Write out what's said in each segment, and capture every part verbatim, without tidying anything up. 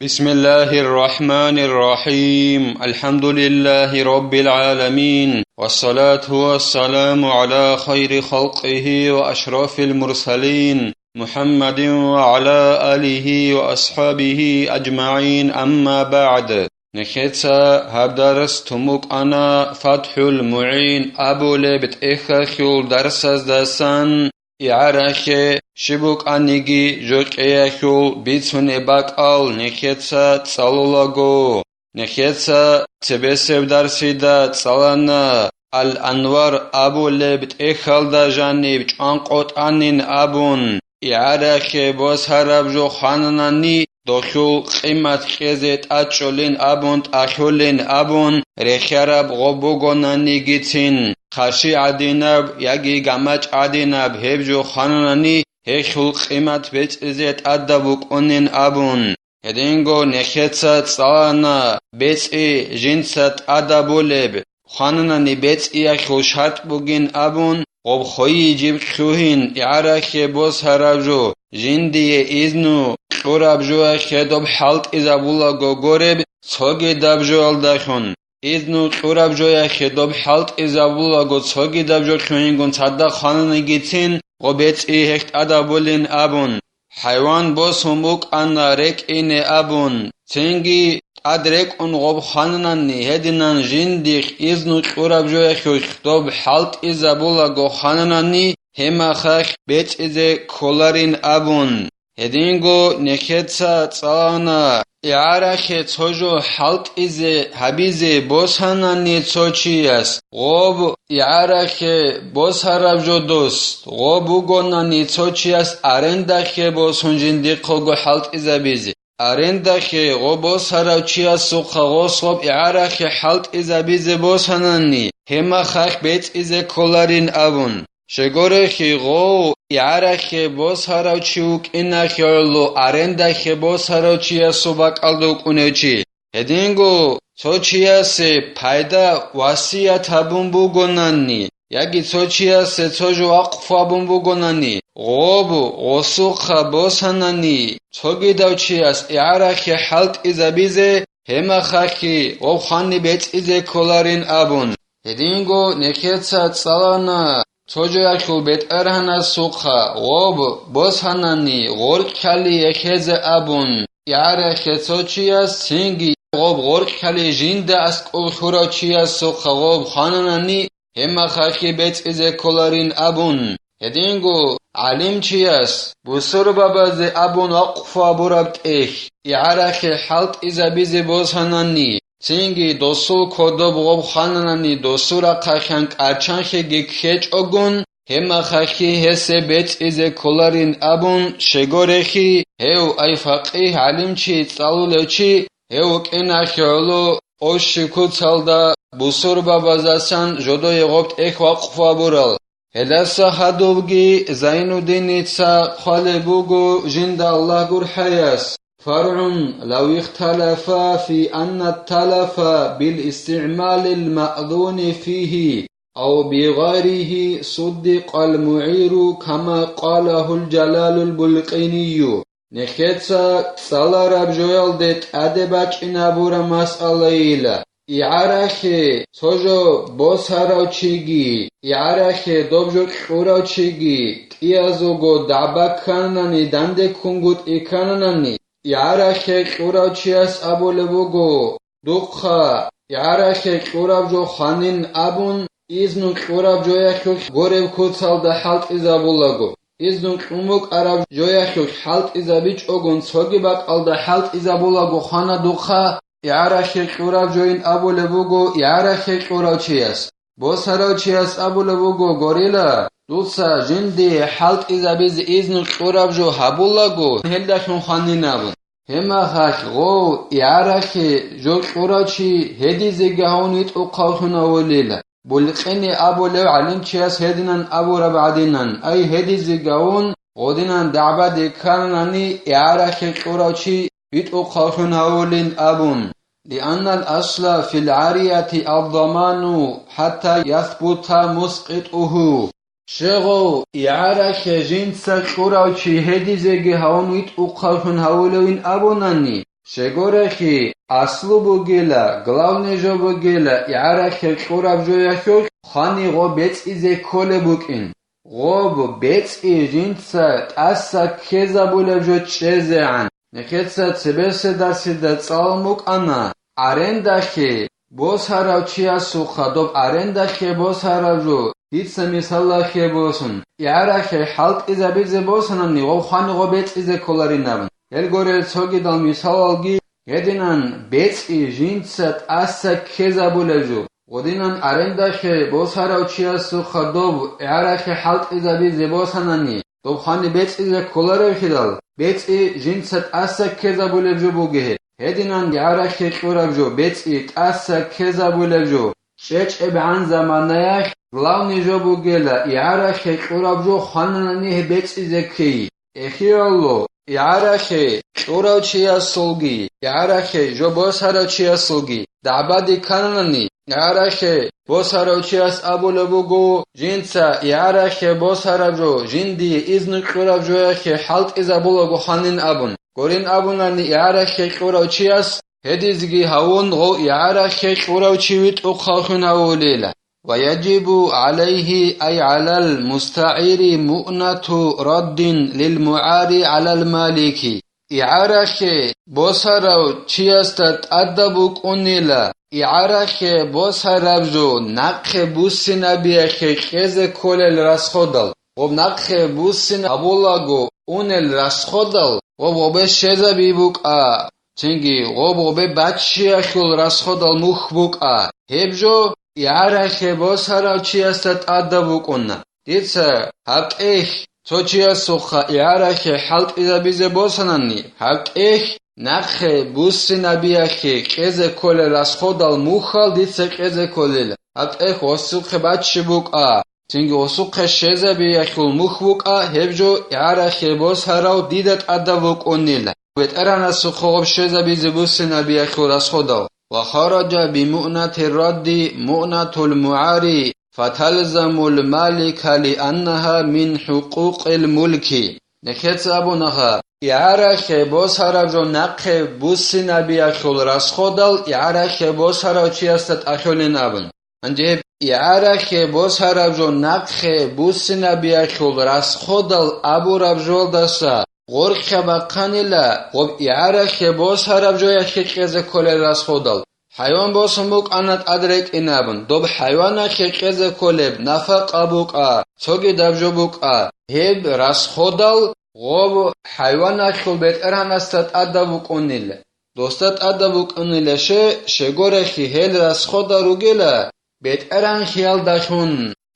بسم الله الرحمن الرحيم. الحمد لله رب العالمين. والصلاة والسلام على خير خلقه وأشرف المرسلين محمد وعلى آله وأصحابه أجمعين. أما بعد. Нехеца гьаб дарс тумукъана ФатхӀул МугӀин абулеб тӀехьалъул дарсаздасан. ИгӀарахъе щиб букӀаниги жокьеялъул бицунеб бакӀал нехеца цӀалулаго. Нехеца цебесеб дарсида цӀалана Ал-Анвар абулеб тӀехьалда жаниб чӀванкъотӀанин абун, игӀарахъе босараб жо хвананани, дохьул къимат кьезе тӀачӀолин абун, тӀалъулин абун рехиараб гъоб бугонанигицин, хъарщи гӀадинаб яги гамачӀ гӀадинаб гьеб жо хвананани, гьелъул къимат бецӀизе тӀадаб букӀунин абун. Гьединго нехеца цӀалана бецӀи жинца тӀадабулеб, хвананани бецӀиялъул шартӀ бугин абун, гъоб хвей жиб лъугьин игӀарахъе босараб жо, жиндие изну кьураб жояхъе доб хӀалтӀизабулаго гореб цогидаб жоялдалъун. Изну кьураб жояхъе доб хӀалтӀизабулаго цогидаб жо лъугьингун цадахъ хвананигицин гъоб бецӀи гьелъ тӀадабулин абун. ХӀайван босун букӀана рекӀине абун, цинги тӀад рекӀун гъоб хвананани, гьединан жиндихъ изну кьураб жояхъулъ доб хӀалтӀизабулаго хвананани, гьемахъахъ бецӀизе кколарин абун. Гьединго нехеца цӀалана, игӀарахъе цо жо хӀалтӀизе гьабизе босанани цо чияс, гъоб игӀарахъе босараб жо дос, гъоб бугонани цо чияс арендахъе босун жиндихъего хӀалтӀизабизе. Арендахъе гъоб босарав чиясухъа гъос гъоб игӀарахъе хӀалтӀизабизе босанани, гьемахъахъ бецӀизе кколарин абун. Щегорехи гъов игӀарахъе босарав чи вукӀинахъе гӀоло арендахъе босарав чиясул бакӀалда вукӀунев чи. Гьединго цо чиясе пайда васият гьабун бугонани, яги цо чиясе цо жо вакъфу гьабун бугонани, гъоб гъосухъа босанани, цогидав чияс игӀарахъе хӀалтӀизабизе, гьемахъахъе гъоб хвани бецӀизе кколарин абун. Гьединго нехеца цӀалана цо жоялъул бетӀергьанасухъа гъоб босанани гъоркьали эхезе абун, игӀарахъе цо чияс, цинги гъоб гъоркьали жинда аскӀоб лъурав чиясухъа гъоб хвананани, гьемахъахъе бецӀизе кколарин абун. Гьединго гӀалимчияс бусурбабазе абун вакъфу гьабураб тӀехь, игӀарахъе хӀалтӀизабизе босанани, цинги досул кодоб гъоб хвананани досул рахъалъан кӀарчанлъиги ккечӀогун, гьемахъахъе гьесие бецӀизе кколарин абун щегорехи, гьев, ай факъигь гӀалимчи цӀалулев чи, гьев вукӀинахъе гӀоло ощи куцалда бусурбабазасан жодое гъоб тӀехь вакъфу гьабурал. Гьелдаса хадубги Зайнуддиница хъвалеб буго жинда Аллагь гурхӀаяс: فرع لو اختلفا في أن التلف بالاستعمال المأذون فيه أو بغيره صدق المعير كما قاله الجلال البلقيني. Нехеца цӀалараб жоялде тӀаде бачӀинабураб масъалайила. ИгӀарахъе цо жо босарав чиги, игӀарахъе доб жо кьурав чиги кӀиязулго дагӀба кканани, данде ккунгутӀи кканани, игӀарахъе кьурав чияс абулеб буго: «Духъа игӀарахъе кьураб жо хванин», — абун, изну кьураб жоялъулъ гореб куцалда хӀалтӀизабулаго, изну кьун букӀараб жоялъулъ хӀалтӀизабичӀогун цоги бакӀалда хӀалтӀизабулаго хвана духъа, игӀарахъе кьураб жойин абулеб буго игӀарахъе кьурав чияс. Босарав чияс абулеб буго: «Горила, дуца жиндие хӀалтӀизабизе изну кьураб жо гьабулаго, гьелдалъун хванин», — абун. Гьемахъалъ гъов игӀарахъе жо кьурав чи гьедизеги гьавун витӀухъавлъун гьавулила. Булкъини абулев гӀалимчияс гьединан абураб гӀадинан, ай гьедизеги гьавун, гъодинан дагӀбаде кканани, игӀарахъе кьурав чи витӀухъавлъун гьавулин абун. لأن الأصل في العارية الضمان حتى يثبت مسقطه. Щегъов, игӀарахъе жинца кьурав чи гьедизеги гьавун витӀухъавлъун гьавулевин абунани, Щегорехи, аслу бугила, главный жо бугила, игӀарахъе кьураб жояхъе хвани гъо бецӀизе кколеб букӀин. Гъоб бецӀи жинца тӀаса ккезабулеб жо чӀезегӀан. Нехеца цебесеб дарсида цӀалун букӀана, арендахъе босарав чиясухъа доб арендахъе босараб жо, дица мисалалъе босун, игӀарахъе хӀалтӀизабизе босанани, гъов хвани гъо бецӀизе кколарин абун. Гьелгоре цогидал мисалалги гьединан, бецӀи жинца тӀаса ккезабулеб жо. Гъодинан арендахъе босарав чиясухъа доб игӀарахъе хӀалтӀизабизе босанани, доб хвани бецӀизе кколаревлъидал, бецӀи жинца тӀаса ккезабулеб жо бугеб гьеб. Гьединан игӀарахъе кьураб жо, бецӀи тӀаса ккезабулеб жо, чӀечӀебгӀан заманаялъ главный жо бугела, игӀарахъе кьураб жо хвананани гьеб бецӀизе ккей. Эхиялъул, игӀарахъе кьурав чиясулги, игӀарахъе жо босарав чиясулги дагӀбаде ккананани, игӀарахъе босарав чияс абулеб буго, жинца игӀарахъе босараб жо жиндие изну кьураб жояхъе хӀалтӀизабулаго хванин абун. Гурин абунани игӀарахъе кьурав чияс, гьедизеги гьавун гъов игӀарахъе кьурав чи витӀухъавлъун гьавулила. ويجب عليه أي على المستعير مؤنة رد للمعار على المالك. ИгӀарахъе босарав чиясда тӀадаб букӀунила, игӀарахъе босараб жо нахъе буссинабиялъе кьезе кколел расходал, гъоб нахъе буссин гьабулаго унел расходал, гъоб гъобе щезаби букӀа. Цинги гъоб-гъобе баччиялъул расходал мухь букӀа, гьеб жо игӀарахъе босарав чиясда тӀадаб букӀуна. Дица гьаб тӀехь цо чиясухъа игӀарахъе хӀалтӀизабизе босанани, гьаб тӀехь нахъе буссинабиялъе кьезе кколел расходал мухьал дица кьезе кколел, гьаб тӀехь гъосухъе баччи букӀа. Цинги гъосухъе щезабиялъул мухь букӀа, гьеб жо игӀарахъе босарав дида тӀадаб букӀунила, БетӀергьанасухъа гъоб щезабизе буссинабиялъул расходал. وخرج بمؤنة الرد مؤنة المعار فتلزم المالك لأنها من حقوق الملك. Нехеца абунаха, игӀарахъе босараб жо нахъе буссинабиялъул расходал игӀарахъе босарав чиясда тӀалъулин абун. Гьанже гьеб игӀарахъе босараб жо нахъе буссинабиялъул расходал абураб жолдаса гъоркьа бахъанила, гъоб игӀарахъе босараб жояхъе кьезе кколел расходал. ХӀайван босун букӀана тӀад ретӀин абун, доб хӀайванахъе кьезе кколеб нафакъа букӀа, цогидаб жо букӀа, гьеб расходал гъоб хӀайваналъул бетӀергьанасда тӀадаб букӀунила. Досда тӀадаб букӀунила, щегорехи гьел расходал ругела, бетӀергьанлъиялдалъун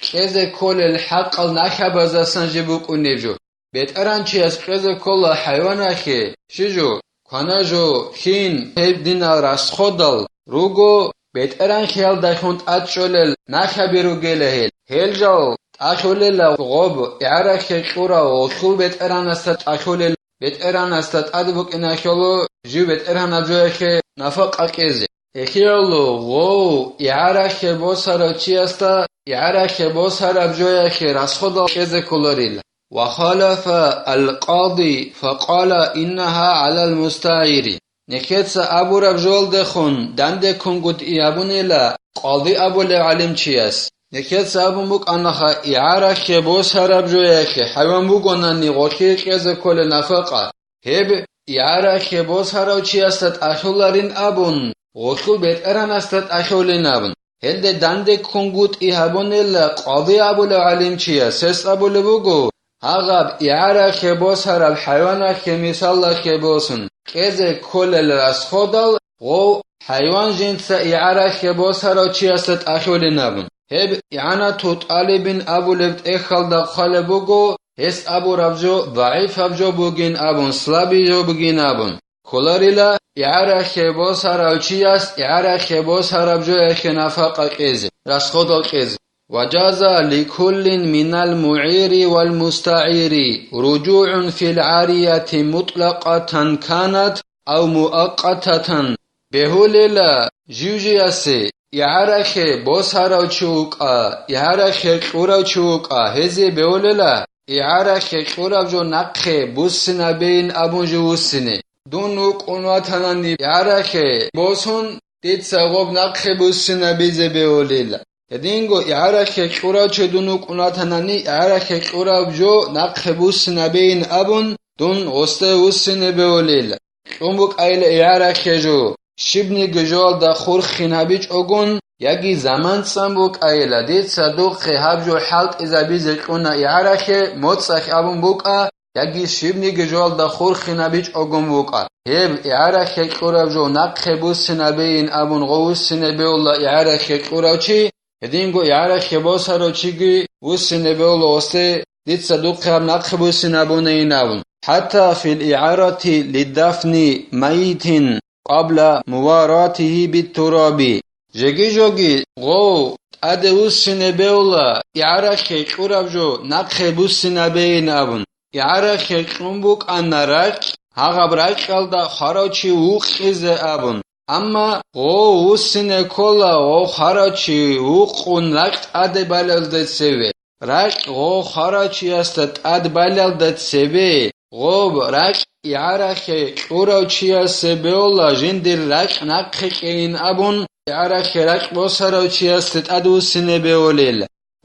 кьезе кколел хӀакъал нахабаздасан жиб букӀунеб жо. БетӀергьанчияс кьезе ккола хӀайванахъе, щи жо, квана жо, хин, гьеб динал расходал руго, бетӀергьанлъиялдалъун тӀад чӀолел нахаби ругела гьел. Гьел жал тӀалъулела гъоб, игӀарахъе кьурав гъолъул бетӀергьанасда тӀалъулел, бетӀергьанасда тӀад букӀиналъул жив бетӀергьанаб жояхъе нафакъа кьезе. Эхиялъул гъов игӀарахъе босарав чиясда игӀарахъе босараб жояхъе расходал кьезе кколарила. وخالف القاضي فقال إنها على المستعير. Нехеца абураб жолдехун дандеккунгутӀи гьабунила къади абулев гӀалимчияс. Нехеца абун букӀанаха, игӀарахъе босараб жояхъе хӀайван бугонани гъолъие кьезе кколел нафакъа, гьеб игӀарахъе босарав чиясда тӀалъуларин абун, гъолъул бетӀергьанасда тӀалъулин абун. Гьелде дандеккунгутӀи гьабунела къади абулев гӀалимчияс, гьес абулеб буго, гьагъаб игӀарахъе босараб хӀайванахъе мисалалъе босун кьезе кколел расходал гъов хӀайван жинца игӀарахъе босарав чиясда тӀалъулин абун. Гьеб ИгӀанату тӀалибин абулеб тӀехьалда хъвалеб буго, гьес абураб жо дагӀифаб жо бугин абун, слабый жо бугин абун. Кколарила игӀарахъе босарав чияс игӀарахъе босараб жояхъе нафакъа кьезе, расходал кьезе. وجاز لكل من المعير والمستعير رجوع في العارية مطلقة كانت أو مؤقتة. Бегьулела жив-жиясе, игӀарахъе босарав чи вукӀа, игӀарахъе кьурав чи вукӀа, гьезие бегьулела, игӀарахъе кьураб жо нахъе буссинабейин абун жив вуссине. дун вукӀун ватанани игӀарахъе босун, дица гъоб нахъе буссинабизе бегьулила. Гьединго игӀарахъе кьурав чи дун вукӀун ватанани, игӀарахъе кьурав жо нахъе буссинабейин абун, дун гъосде вуссине бегьулила. Кьун букӀайила игӀарахъе жо, щибниги жоялда хурхин гьабичӀогун, яги заман цӀан букӀайила, дица духъе гьаб жо хӀалтӀизабизе кьуна игӀарахъе, моцӀалъ абун букӀа, яги щибниги жоялда хурхин гьабичӀогун букӀа. Гьеб игӀарахъе кьурав жо нахъе буссинабейин абун гъов вуссине бегьула игӀарахъе кьурав чи, гьединго игӀарахъе босарав чиги вуссине бегьула гъосде, дица духъе гьаб нахъе буссинабунейин абун. ХӀатта фил игӀарати лидафни майитин къабла муваратихи биттураби. Жеги-жоги гъов тӀаде вуссине бегьула, игӀарахъе кьурав жо нахъе буссинабейин абун. ИгӀарахъе кьун букӀана ракь, гьагъаб ракьалда хварав чи вукъизе абун. Амма гъов вуссине ккола гъов хварав чи вукъун ракь тӀаде балелде цеве. Ракь гъов хварав чиясда тӀад балелда цебе, гъоб ракь игӀарахъе кьурав чиясе бегьула жиндир ракь нахъе кьейин абун, игӀарахъе ракь босарав чиясде тӀад вуссине бегьулел.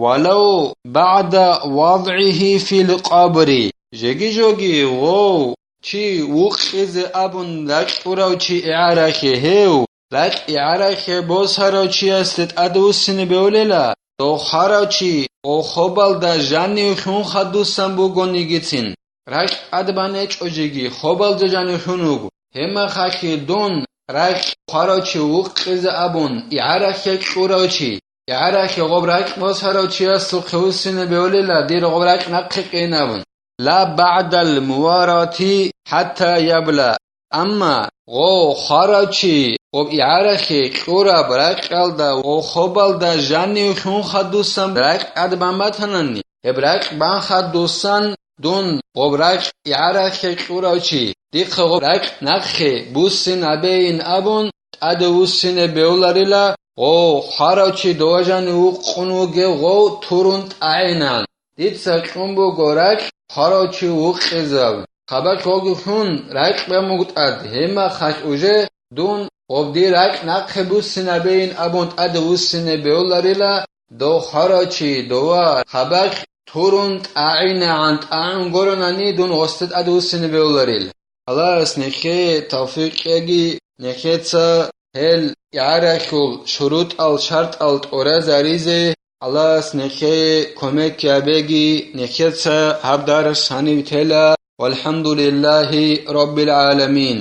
Валав багӀда вадгӀихи фил къабри, жеги-жоги гъов чи вукъизе абун ракь кьурав чи игӀарахъе, гьев ракь игӀарахъе босарав чиясде тӀад вуссине бегьулела, дов хварав чи гъов хобалда жанив лъун хадусан бугонигицин. Ракь тӀад банечӀо жеги, хобалда жанив лъун вуго. Гьебмехалъги дун ракь хварав чи вукъизе абун, игӀарахъе кьурав чи, игӀарахъе гъоб ракь босарав чиясухъе вуссине бегьулела, дир гъоб ракь нахъе кьейин абун. Ла багӀдал муварати хӀатта ябла. Амма гъов хварав чи гъоб игӀарахъе кьураб ракьалда гъов хобалда жанив лъун хадусан ракь тӀад бан батанани, гьеб ракь бан хадусан дун гъоб ракь игӀарахъе кьурав чи, дихъе гъоб ракь нахъе буссинабейин абун, тӀаде вуссине бегьуларила, гъов хварав чи дова жанив вукъун вугев гъов турун тӀагӀинан. Дица кьун буго ракь хварав чи вукъизаб. Хабар гъоги хун ракь бамуг тӀад, гьебмехалъ уже дун гъоб дир ракь нахъе буссинабейин абун тӀаде вуссине бегьуларила, дов хварав чи дова хабар турун тӀагӀинегӀан, тӀагӀун гуронани дун гъосде тӀаде вуссине бегьуларил. Аллагьас нехее тавфикъ кьеги, нехеца гьел игӀарахъул шурутӀал-шартӀал тӀуразаризе Аллагьас нехее кумек гьабеги, нехеца гьаб дарс гьанив тела. Валхамдулиллагьи раббил гӀаламин.